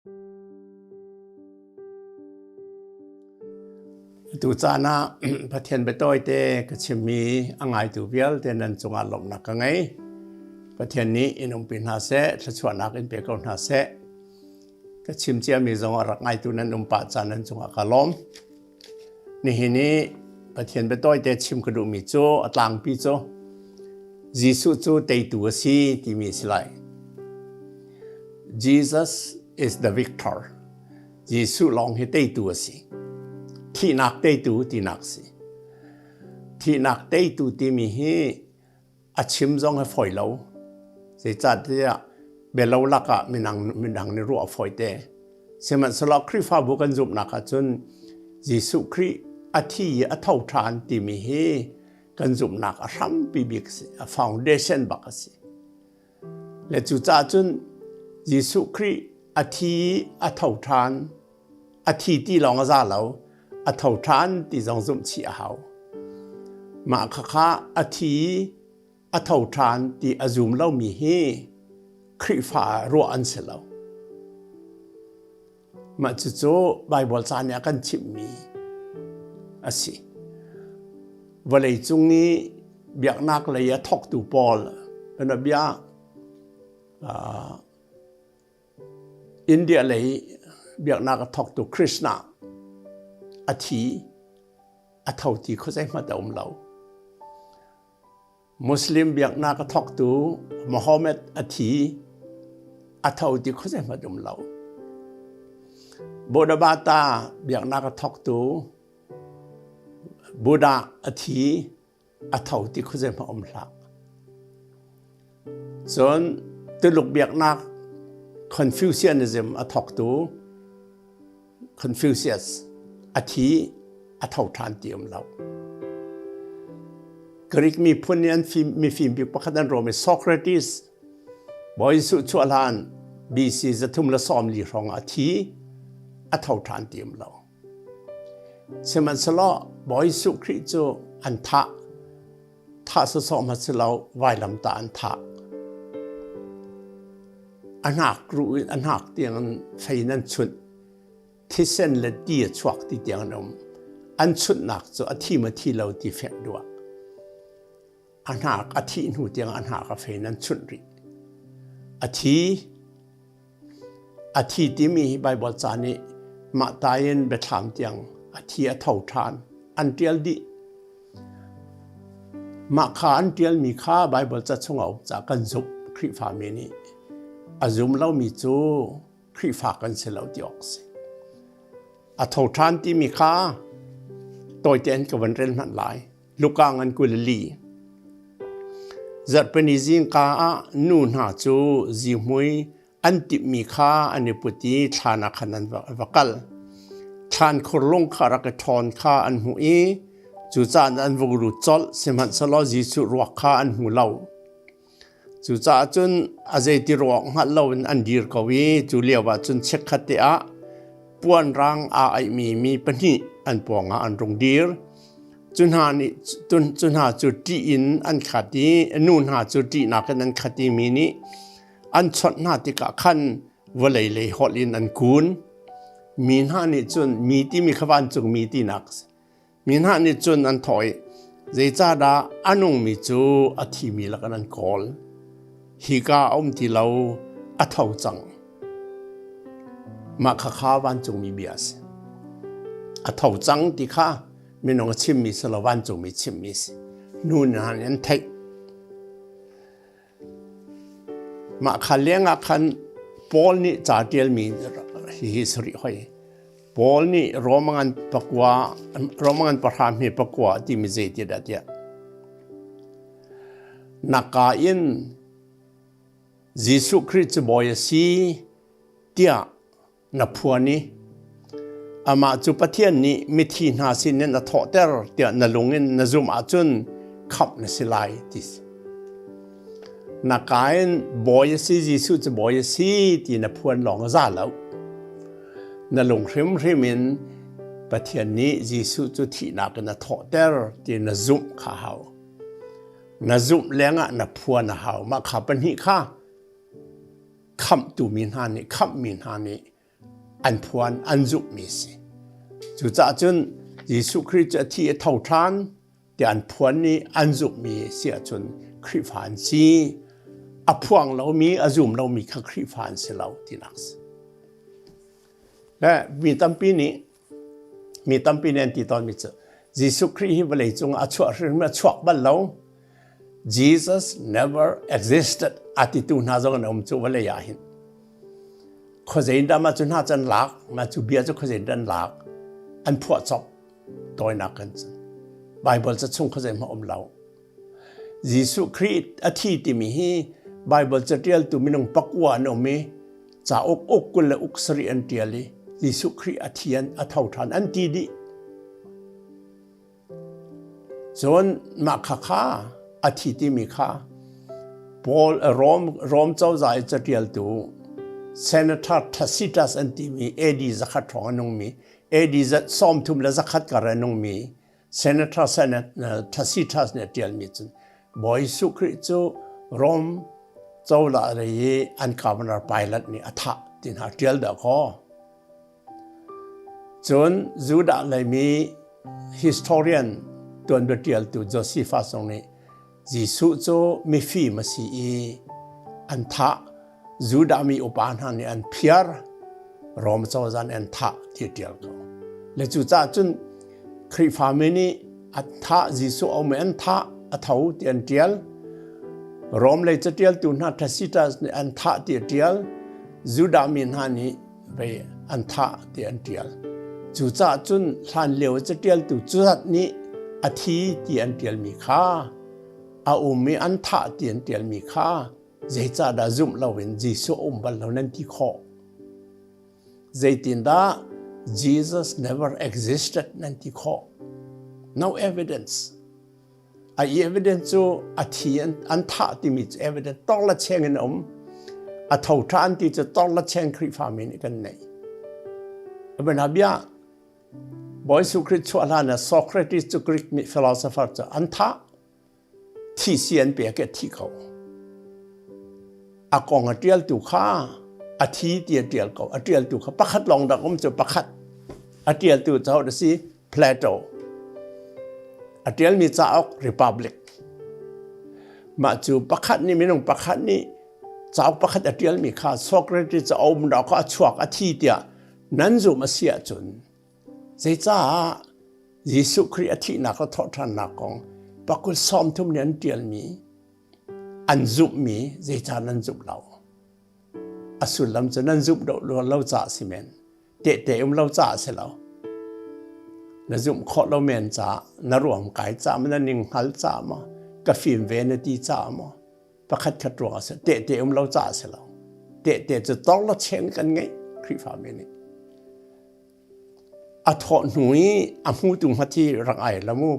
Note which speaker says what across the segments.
Speaker 1: Tu caan ah Pathian biatawi te ka chimmi a ngaitu vialte nan cungah lawmhnak ka ngei. Pathian nih in umpi hna seh, thluachuahnak in pe ko hna seh. Ka chim ciami zong a rak ngaitu nan um pah caan nan cungah ka lawm. Nihin i Pathian biatawi te chim ka duhmi cu a tlangpi cu Jesuh cu teitu a si timi a si lai. Jesus is the victor. Jesuh lawng hi teitu a si. Thihnak teitu tinak si. Thihnak teitu timi hi a chim zong a fawi lo. Zeicahtiah bialo lakah minang midang nih ruah a fawi te. Sihmanhsehlaw Khrihfabu kan zumhnak ahcun Jesuh Khrih a thi i a tho ṭhan timi hi kan zumhnak a hrampi bik si, a foundation bak a si. Le cucaah cun Jesuh Khrih a thi i a tho ṭhan, a thi ti lawng a za lo, a tho ṭhan ti zong zumh chih a hau. Mah khakha a thi i a tho ṭhan ti a zum lomi hi Khrihfa ah ruah an si lo. Mah cucu Baibal ca nih a kan chimhmi a si. Vawlei cung i biaknak lei a thawktu pawl bia India lei biaknak a thawktu Krishna a thi a tho ti khuazei hmanh a um lo. Muslim biaknak a thawktu Muhammad a thi, a tho ti khuazei hmanh um lo. Bodhabata biaknak a thawktu Buddha a thi, a tho ti khuazei hmanh um hlah. Cun Tuluk biaknak Confucianism a thawktu Confucius a thi a tho ṭhan ti um lo. Greek miphun nih an fim, mifim bik pakhat an rawm i Socrates Bawi Jesuh chuah hlan BC 340 hrawng a thi a tho ṭhan ti um lo. Sihmanhsehlaw Bawi Jesuh Khrih cu an thah thah sawsawh hmanh si lo vailamtah an thah. A hnak ruh in a hnak tiang in fei in an chunh. Thisen le ti a chuak ti tiang an um. An chunhnak cu a thi ma thi lo ti fek duah. A hnak a thih hnu tiang a hnak a fei in an chunh rih. A thi A thi timi hi Baibal ca nih mah in biathlam tiang a thi a tho ṭhan an ṭial dih. Mah kha an ṭialmi kha Baibal ca chungah um ca kan zumh Khrihfami nih. A zum lomi cu Khrihfa kan si lo ti awk a si. A tho ṭhan timi kha tawi tein ka van rel hmanh lai. Luka ngan 24. Zarhpini zingka ah nu hna cu zihmui an timhmi kha an i put i thlan ah khan an va kal. Thlan khur lung kha rak i ṭhawn kha an hmuh i cucaah an vung lut colh, sihmanhsehlaw Jesuh ruak kha an hmu lo. Cucaah cun a zeiti ruak hngalh loin an dir ko i cu lioah cun chikkhat te ah puan rang aa aihmi mi pahnih an pawngah an rung dir. Cu hna nih cu hna cu ṭih in an khat i nu hna cu ṭihnak in an khat i mi nih an chawnh hna tikah khan vawlei lei holh in an kun. Mi hna nih cun mi timi kha vancungmi tinak a si. Mi hna nih cun an thawh i, Zeicahdah a nungmi cu a thimi lakin an kawl? Hika a um ti lo, a tho cang. Mah khakha vancungmi bia a si. A tho cang ti kha minung a chimmi si lo vancungmi chimmi a si. Nu hna nih an theih. Mah kha lengah khan Paul nih ca ṭialmi hihi si rih hoi. Paul nih Roman pakua Roman pahra hme pakua timi zei ti dah tiah naka in Jesuh Khrih cu bawi a si tiah na phuan i amah cu Pathian nih mithi hna sinin a thawhter tiah na lung in na zumh ahcun khamh na si lai ti si. Na ka in bawi a si Jesuh cu bawi a si ti na phuan lawng a za lo. Na lung hrimhrim in Pathian nih Jesuh cu thihnak in a thawhter ti na zumh kha hau. Na zumh lengah na phuan a hau. Mah kha pahnih kha khamhtu mi hna nih khamhmi hna nih an phuan an zumhmi si. Cucaah cun Jesuh Khrih cu a thi a tho ṭhan tiah an phuan i an zumhmi si ahcun Khrihfa an si. A phuang lomi, a zum lomi kha Khrihfa an si lo tinak si. Le mi tampi nih mi tampi nih an ti tawnmi cu Jesuh Khrih hi vawlei cungah a chuah hrimhrim a chuak bal lo. Jesus never existed a titu hna zong an um cu vawlei ah hin. Khuazei dah mah cu hna can lak, mah cu bia cu khuazei dah an lak, an phuah cop tawinak kan cun. Bible ca chung khuazei hmah um lo. Jesuh Khrih a thi timi hi Bible catialtu minung pakua an um i cauk uk 20 le uk sarih an tial i Jesuh Khrih a thi an a tho ṭhan an ti dih. Cun mah khakha a thi timi kha Paul Rom Rom cozah i catialtu Senator Tacitus an timi AD zakhat hrawng a nungmi AD 31 kar a nungmi Senator Tacitus nih a ṭialmi cun Bawi Jesuh Khrih cu Rom cozah lei i an governor Pilate nih a thah ti hna ṭial dah kaw. Cun Judah leimi historian tuanbia ṭialtu Josephus zong nih Jesuh cu mifim a si i an thah. Judah mi upa hna nih an phiar, Rom cozah nih an thah ti a ṭial ko. Le cucaah cun Khrihfami nih an thah, Jesuh a um i an thah, a tho ti an ṭial. Rom lei caṭialtu hna Tacitus nih an thah ti a ṭial. Judah mi hna nih vei an thah ti an ṭial. Cucaah cun hlanlio caṭialtu cuzat nih a thi ti an ṭialmi kha a um i an thah ti an ṭialmi kha zeicahdah zumh loin Jesuh a um bal lo nan ti khawh? Zeitindah Jesus never existed nan ti khawh? No evidence. A evidence cu a thi an thah timi cu evidence tor la cheng in a um. A tho tha an ti cu tor la cheng Khrihfami nih kan nei. Bia Bawi Jesuh Khrih chuah hlan ah Socrates cu Greek mi philosopher cu an thah. Thi si an pek i a thi ko. A kong a ṭialtu kha a thi ti a ṭial ko. A ṭialtu kha pakhat lawng dak um cu pakhat. A ṭialtu cu a si Plato. A ṭialmi cauk Republic. Mah cu pakhat nih minung pakhat nih cauk pakhat a ṭialmi kha Socrates cu a um dah kha a chuak a thi tiah nan zum a si ahcun zeicah Jesuh Khrih a thihnak le thawhṭhannak kong pakul 30 nih an ṭialmi an zumhmi zeicah nan zumh lo? A sullam cu nan zumh lo lo caah si men. Tehte um lo caah si lo. Na zumh khawh lo men caah, na ruam kai caah maw, na ning hngal caah maw, ka fim ve na ti caah maw, pakhat khat ruang a si. Tehte um lo caah si lo. Tehte cu tor la cheng kan ngeih Khrihfami nih. A thawh hnu i a hmutu hmathi rak ai la mu.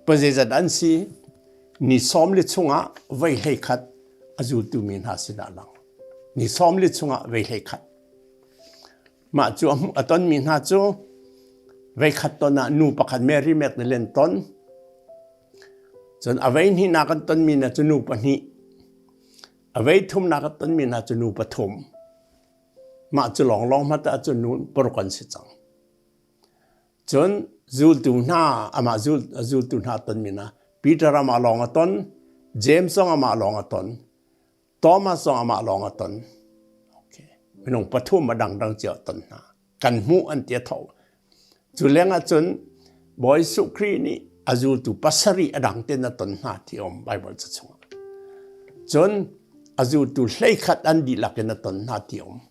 Speaker 1: Pazeizat an si, ni sawm li chungah vei hlei khat a zultu mi hna sinah lang. Ni sawm li chungah vei hlei khat. Mah cu a tonmi hna cu vei khat ton ah nu pakhat Mary Magdalene ton. Cun a vei hnihnak an tonmi hna cu nu pahnih. A vei thumnak an tonmi hna cu nu pathum. Mah cu lawnglawng hmanh ahcun nu paruk an si cang. Cun zultu hna, amah zul, zultu hna tonmi hna, Peter amah lawng a ton, James zong amah lawng a ton, Thomas zong amah lawng a ton. Okay. Minung pathum a dangdang cio a ton hna. Kan hmuh an ti a tho. Cu lengah cun Bawi Jesuh Khrih nih a zultu pasarih a dang ten a ton hna ti um Bible ca chungah. Cun a zultu hleikhat an dihlak in a ton hna ti um.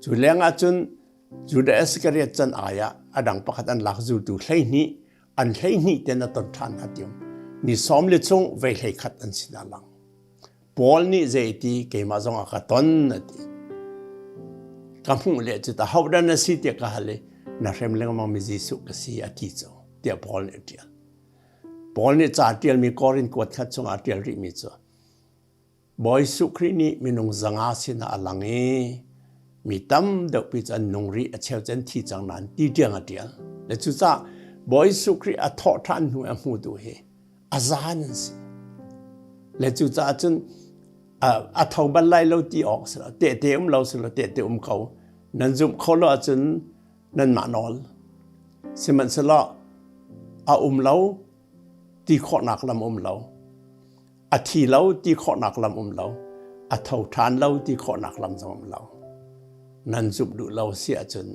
Speaker 1: Cu lengah cun Judah Iskariot can ai ah a dang pakhat an lak zultu 12 an 12 ten a ton ṭhan hna ti um. Ni sawm li chung vei hleikhat an sinah lang. Paul nih zeiti keimah zong a ka ton a ti. Ka hmuh le cu ta hodah na si tiah ka hal i na hrem lengmang mi Jesuh ka si a ti cu tiah Paul nih a ṭial. Paul nih ca a ṭialmi Korin kuat khat chungah a ṭial rihmi cu Bawi Jesuh Khrih nih minung zanga sinah a lang i mi tam deuhpi cu an nung rih a cheu cu an thi cang nain ti tiang a ṭial. Le cucaah Bawi Jesuh Khrih a thawh ṭhan hnu a hmutu hi a zan an si. Le cucaah cun a tho bal lai lo ti awk si lo, tehte um lo si lo, tehte um ko. Nan zumh khawh lo ahcun nanmah nawl. Sihmanhsehlaw a um lo ti khawhnak lam um lo. A thi lo ti khawhnak lam um lo. A tho ṭhan lo ti khawhnak lam zong um lo. Nan zumh duh lo si ahcun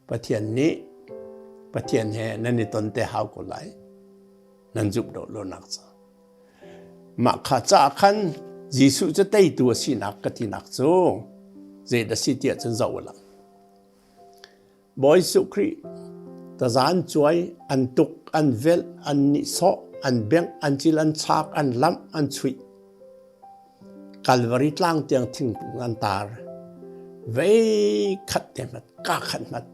Speaker 1: Pathian nih Pathian he nan i ton te hau ko lai. Nan zumh duh lonak ca. Mah kha caah khan Jesuh cu teitu a sinak ka tinak cu zeidah si tiah cun zoh u law. Bawi Jesuh Khrih tazan cuai an tuk, an velh, an nihsawh, an bengh, an cil an chak, an lamh, an chuih. Kalvari tlang tiang thingkung an tar. Vei khat te hmat, ka khat hmat,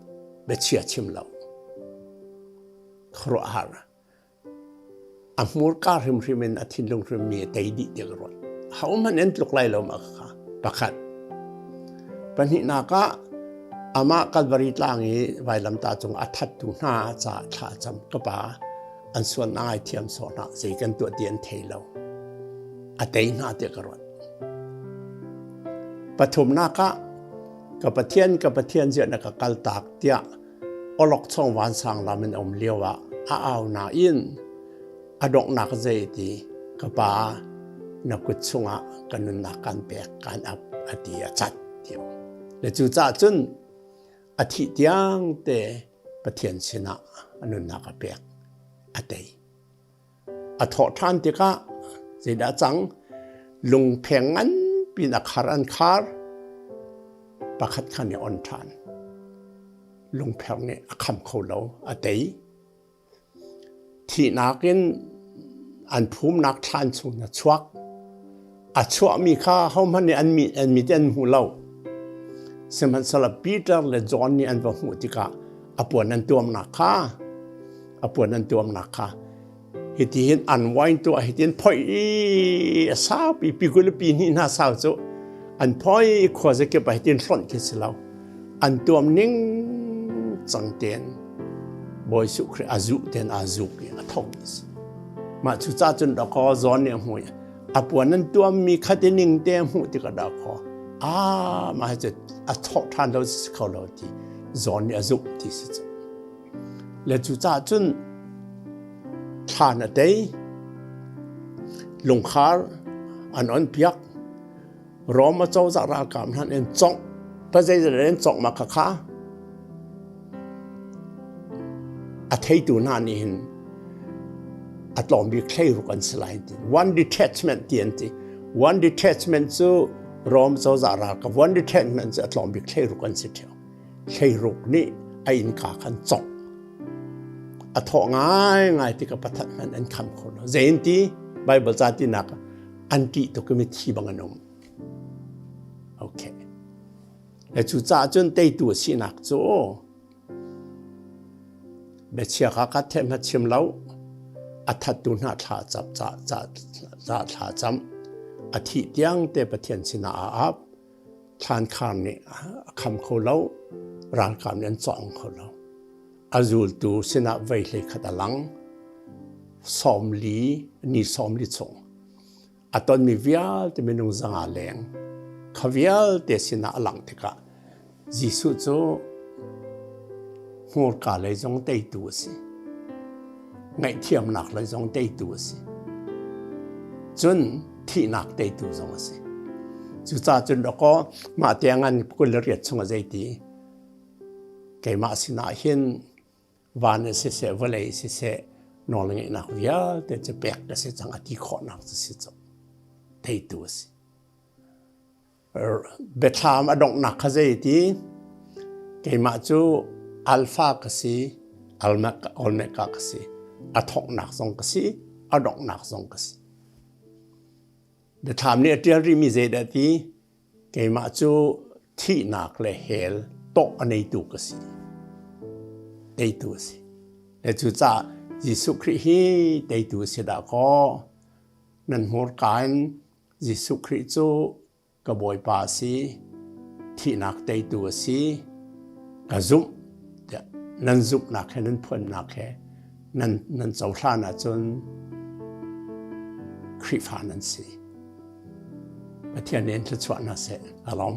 Speaker 1: biachia chim lo. Khuaruahhar. A hmurka hrimhrim in a thinlung hrim mi a tei dih tiah ka ruat. Ahohmanh an tluk lai lo mah kha. Pakhat. Pahnihnak ah amah Kalvari tlang i vailamtah cung a thattu hna caah thla a cam. Ka pa, an sual na ngaithiam sawh hna, zei kan tuah ti an thei lo. A tei hna tiah ka ruat. Pathumnak ah ka Pathian, ka Pathian ziah na ka kaltak tiah awlokchong vansang lam in a um lio ah a au nain a donghnak zei ti ka pa na kut chungah ka nunnak kan pek kan ap a ti a cat ti le cu caah cun a thih tiang te Pathian sinah a nunnak a pek a tei. A thawh ṭhan tikah zeidah cang? Lungpheng nganpi in a khar an khar. Pakhat kha nih on ṭhan. Lungpher nih a kham kho lo, a tei. Thihnak in an phumnak thlan chung a chuak. A chuahmi kha hohmanh nih an mit an mit an hmu lo. Sihmanhsehlaw Peter le John nih an va hmuh tikah a puan an tuamnak kha a puan an tuamnak kha hitihin unwind tuah hitin phoi i a saupi pi hnih hna sau cu an phoi i khua zakip ah hitin hlonh khi si lo an tuam ning cang ten Bawi Jesuh Khrih a zuh ten aa zuk i a tho mi si mah cu ca cun dakaw zawn nih a hmui a puan an tuammi khati ning te hmuh tikah dakaw ah mah hi cu a thawh ṭhan lo si kho lo ti zawn nih a zumh ti si cu Le cucaah cun thlan a tei, lungkhar an on piak, Rom acozah ralkap hna an congh, pazeizat an congh ma khakha a theitu hna nih hin a tlawm bik thleiruk an si lai ti. One detachment ti an ti. One detachment cu Rom cozah ralkap one detachment cu a tlawm bik thleiruk an si ṭheo. Hleiruk nih a innka khan congh. A thawh ngaingai tikah pathat hmanh an kham kho lo. Zei in ti? Bible ca tinak an ṭih tuk i mithi bang an um. Okay. Le cu caah cun teitu a sinak cu biachia kha ka theh hma chim lo a thattu hna thla cap ca ca ca thla cam a thih tiang te Pathian sinah a ap Thlankhar nih a kham kho lo, ralkap nih an cawng kho lo. A zultu sinah vei hlei khat a lang. 40, ni 40 chung. A tonmi vialte minung zanga leng. Kha vialte sinah a langh tikah Jesuh cu hmurka lei zong teitu a si. Ngaihthiamnak lei zong teitu a si. Cun thihnak teitu zong a si. Cucaah cun dawkaw mah tiang an 28 chung a zeiti keimah sinah hin van in siseh vawlei siseh nawlngeihnak vialte cu pek ka si cang a ti khawhnak cu si cu teitu a si. Biathlam a donghnak kha zei ti? Keimah cu Alpha ka si, Omega ka si. A thawknak zong ka si, a donghnak zong ka si. Biathlam nih a ṭial rihmi zeidah ti? Keimah cu thihnak le hell tawh a neitu ka si. Teitu a si. Le cucaah Jesuh Khrih hi teitu a si dah kaw nan hmurka in Jesuh Khrih cu ka Bawipa a si, thihnak teitu a si, ka zumh tiah nan zumhnak he nan phuannak he nan, nan cohlan ahcun Khrihfa nan si. Pathian nih in thluachuah hna seh. Alawm.